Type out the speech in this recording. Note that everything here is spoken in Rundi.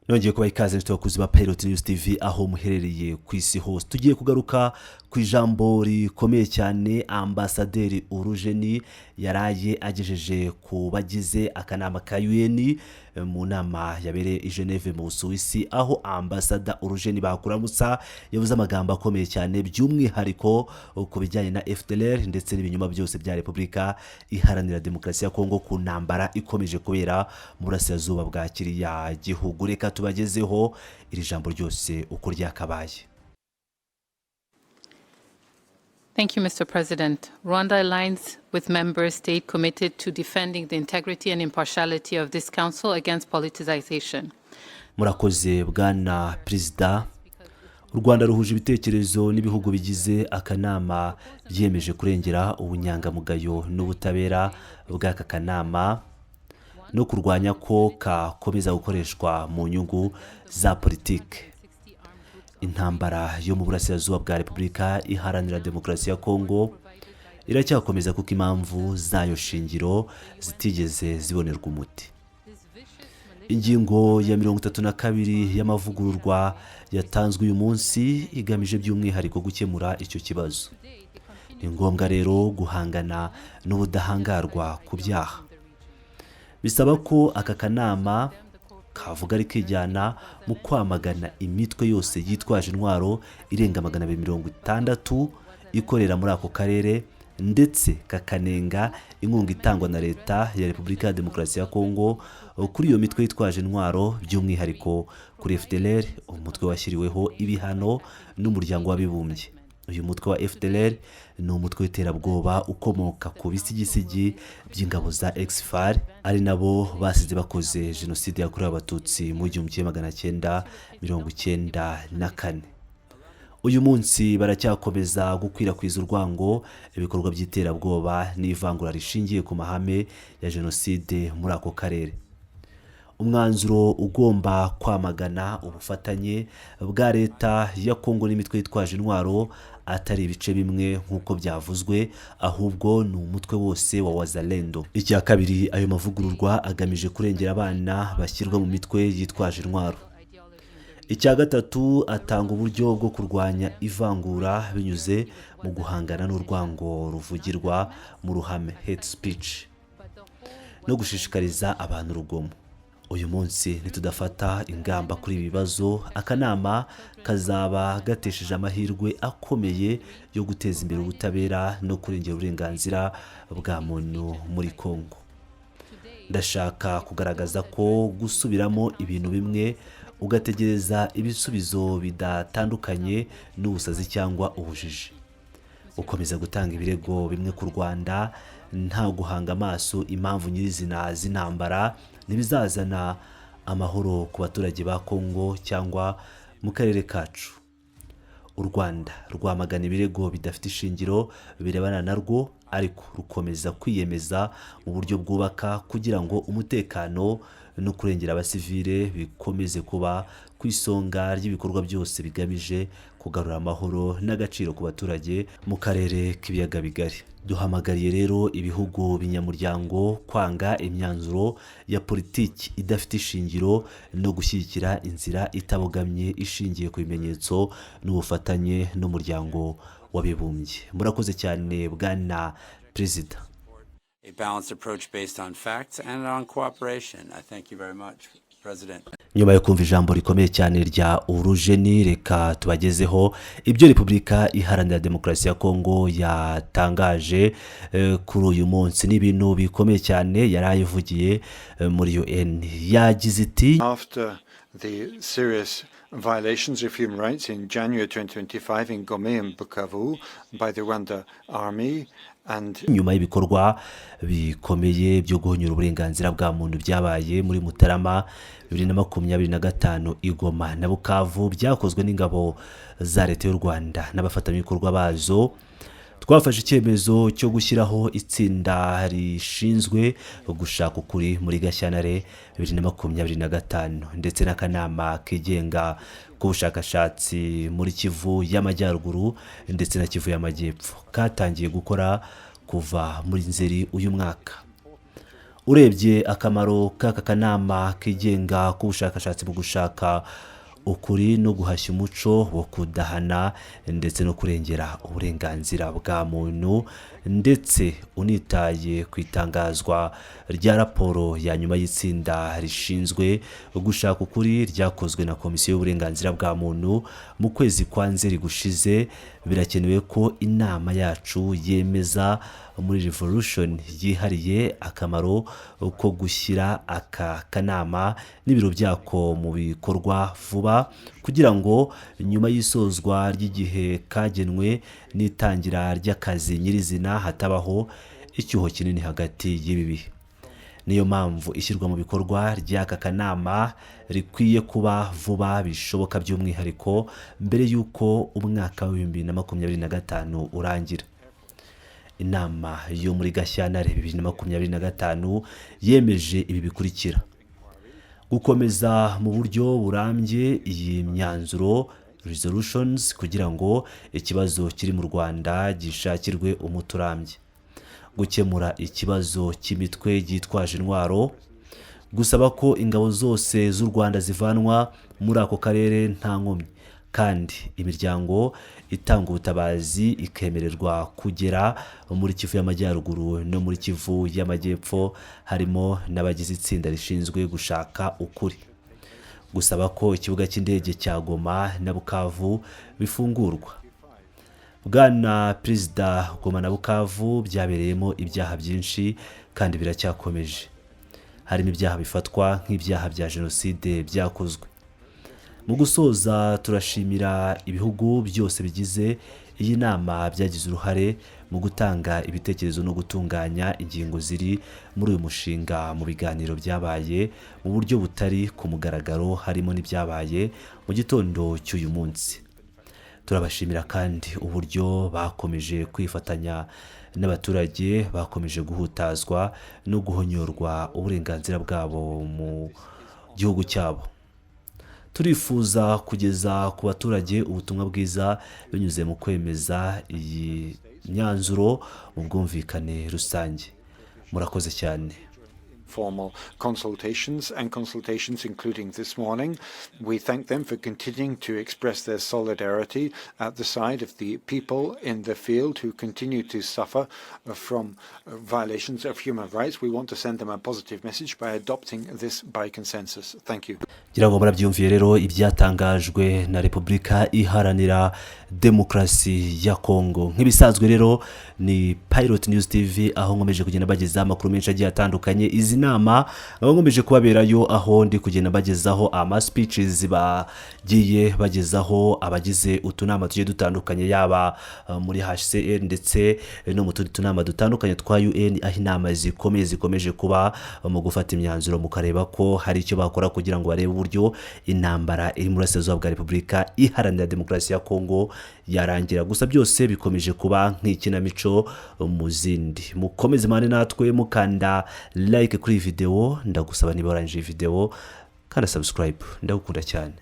Nongeye kubaha ikaze, inshuti bakunzi ba Pilot News TV, aho muherereye ku isi hose. Tugiye kugaruka ku ijambo rikomeye cyane Ambasaderi Urujeni yaraye agejeje ku bagize akanama ka UN mu nama yabereye i Geneve mu Busuwisi, aho Ambasada Urujeni Bakuramutsa yavuze amagambo akomeye cyane, by'umwihariko ku bijyanye na FDLR ndetse n'ibinyoma byose bya Repubulika Iharanira Demokarasi ya Kongo ku ntambara ikomeje kubera mu burasirazuba bwa kiriya gihugu. Reka tubagezeho iri jambo ryose uko ryakabaye. Thank you, Mr. President. Rwanda aligns with member states committed to defending the integrity and impartiality of this Council against politicization. Murakoze, Bwana Perezida. U Rwanda ruhuje ibitekerezo n'ibihugu bigize akanama byiyemeje kurengera ubunyangamugayo n'ubutabera bw'aka kanama no kurwanya ko kakomeza gukoreshwa mu nyungu za politiki. Intambara yo mu burasirazuba bwa Repubulika Iharanira Demokarasi ya Kongo iracyakomeza kuko impamvu zayo shingiro zitigeze zibonerwa umuti. Ingingo ya 32 y'amavugururwa yatanzwe uyu munsi igamije by'umwihariko gukemura icyo kibazo. Ni ngombwa rero guhangana n'ubudahangarwa ku byaha. Bisaba ko aka kanama kavuga rikijyana mu kwamagana imitwe yose yitwaje intwaro irenga 260 ikorera muri ako karere, ndetse kakanenga inkunga itangwa na Leta ya Repubulika ya Demokarasi ya Kongo kuri iyo mitwe yitwaje intwaro, by'umwihariko kuri FDLR, umutwe washyiriweho ibihano n'Umuryango w'Abibumbye. Uyu mutwe wa FDLR ni umutwe w'iterabwoba ukomoka ku bisigisigi by'ingabo za ex-FAR, ari nabo basize bakoze Jenoside yakorewe Abatutsi mu 1994. Uyu munsi baracyakomeza gukwirakwiza urwango, ibikorwa by'iterabwoba n'ivangura rishingiye ku mahame ya jenoside muri ako karere. Umwanzuro ugomba kwamagana ubufatanye bwa Leta ya Kongo n'imitwe yitwaje intwaro, atari ibice bimwe nk'uko byavuzwe, ahubwo ni umutwe wose wa Wazalendo. Icya kabiri, ayo mavugururwa agamije kurengera abana bashyirwa mu mitwe yitwaje intwaro. Icya gatatu, atanga uburyo bwo kurwanya ivangura binyuze mu guhangana n'urwango ruvugirwa mu ruhame, hate speech, no gushishikariza abantu urugomo. Uyu munsi nitudafata ingamba kuri ibi bibazo, akanama kazaba gatesheje amahirwe akomeye yo guteza imbere ubutabera no kurengera uburenganzira bwa muntu muri Kongo. Ndashaka kugaragaza ko gusubiramo ibintu bimwe ugategereza ibisubizo bidatandukanye n'ubusazi cyangwa ubujiji. Gukomeza gutanga ibirego bimwe ku Rwanda nta guhanga amaso impamvu nyirizina z'intambara ntibizazana amahoro ku baturage ba Kongo cyangwa mu karere kacu. U Rwanda rwamagana ibirego bidafite ishingiro birebana narwo, ariko rukomeza kwiyemeza mu buryo bwubaka kugira ngo umutekano no kurengera abasivile bikomeze kuba ku isonga ry'ibikorwa byose bigamije kugarura amahoro n'agaciro ku baturage mu karere k'Ibiyaga Bigari. Duhamagariye rero ibihugu binyamuryango kwanga imyanzuro ya politiki idafite ishingiro no gushyigikira inzira itabogamye ishingiye ku bimenyetso n'ubufatanye n'Umuryango w'Abibumbye. Murakoze cyane, Bwana Perezida. A balanced approach based on facts and on cooperation. I thank you very much, President. Nyuma yo kumva ijambo rikomeye cyane rya Urujeni, reka tubagezeho ibyo Repubulika Iharanira Demokarasi ya Kongo yatangaje kuri uyu munsi. Ni ibintu bikomeye cyane yari ayivugiye muri UN. Yagize iti: After the serious violations of human rights in January 2025 in Goma and Bukavu by the Rwanda army and Nyuma y'ibikorwa bikomeye byo guhonyura uburenganzira bwa muntu byabaye muri Mutarama 2025 i Goma na Bukavu byakozwe n'ingabo za Leta y'u Rwanda n'abafatanyabikorwa bazo, twafashe icyemezo cyo gushyiraho itsinda rishinzwe gushaka ukuri muri Gashyantare 2025, ndetse n'akanama kigenga k'ubushakashatsi muri Kivu y'Amajyaruguru ndetse na Kivu y'Amajyepfo katangiye gukora kuva muri Nzeri uyu mwaka. Urebye akamaro k'aka kanama kigenga k'ubushakashatsi mu gushaka ukuri no guhashya umuco wo kudahana ndetse no kurengera uburenganzira bwa muntu, ndetse unitaye ku itangazwa rya raporo ya nyuma y'itsinda rishinzwe gushaka ukuri ryakozwe na Komisiyo y'Uburenganzira bwa Muntu mu kwezi kwa Nzeri gushize, birakenewe ko inama yacu yemeza muri resolution yihariye akamaro ko gushyira aka kanama n'ibiro byako mu bikorwa vuba, kugira ngo nyuma y'isozwa ry'igihe kagenwe n'itangira ry'akazi nyirizina hatabaho icyuho kinini hagati y'ibi bihe. Niyo mpamvu ishyirwa mu bikorwa ry'aka kanama rikwiye kuba vuba bishoboka, by'umwihariko mbere y'uko umwaka wa 2025 urangira. Inama yo muri Gashyantare 2025 yemeje ibi bikurikira: gukomeza mu buryo burambye iyi myanzuro, resolutions, kugira ngo ikibazo kiri mu Rwanda gishakirwe umuti urambye, gukemura ikibazo cy'imitwe yitwaje intwaro, gusaba ko ingabo zose z'u Rwanda zivanwa muri ako karere nta nkomyi, kandi imiryango itanga ubutabazi ikemererwa kugera muri Kivu y'Amajyaruguru no muri Kivu y'Amajyepfo, harimo n'abagize itsinda rishinzwe gushaka ukuri, gusaba ko ikibuga cy'indege cya Goma na Bukavu bifungurwa. Bwana Perezida, Goma na Bukavu byabereyemo ibyaha byinshi kandi biracyakomeje, harimo ibyaha bifatwa nk'ibyaha bya jenoside byakozwe. Mu gusoza, turashimira ibihugu byose bigize iyi nama byagize uruhare mu gutanga ibitekerezo no gutunganya ingingo ziri muri uyu mushinga mu biganiro byabaye mu buryo butari ku mugaragaro, harimo n'ibyabaye mu gitondo cy'uyu munsi. Turabashimira kandi uburyo bakomeje kwifatanya n'abaturage bakomeje guhutazwa no guhonyorwa uburenganzira bwabo mu gihugu cyabo. Turifuza kugeza ku baturage ubutumwa bwiza binyuze mu kwemeza iyi myanzuro mu bwumvikane rusange. Murakoze cyane. Formal consultations and consultations including this morning. We thank them for continuing to express their solidarity at the side of the people in the field who continue to suffer from violations of human rights. We want to send them a positive message by adopting this by consensus. Thank you. Ngira ngo murabyumviye rero ibyatangajwe na Repubulika Iharanira Demokarasi ya Kongo. Nk'ibisanzwe rero, ni Pilot News TV, aho nkomeje kugenda bagezaho amakuru menshi agiye atandukanye. Izi nama aho nkomeje kubaberayo, aho ndi kugenda bagezaho ama speeches bagiye bagezaho abagize utunama tugiye dutandukanye, yaba muri HCR ndetse no mu tundi tunama dutandukanye twa UN, aho inama zikomeye zikomeje kuba mu gufata imyanzuro, mukareba ko hari icyo bakora kugira ngo barebe uburyo intambara iri mu burasirazuba bwa Repubulika Iharanira Demokarasi ya Kongo yarangira. Gusa byose bikomeje kuba nk'ikinamico mu zindi. Mukomeze mane natwe mukanda like kuri iyi videwo. Ndagusaba, niba warangije iyi videwo, kanda subscribe. Ndagukunda cyane.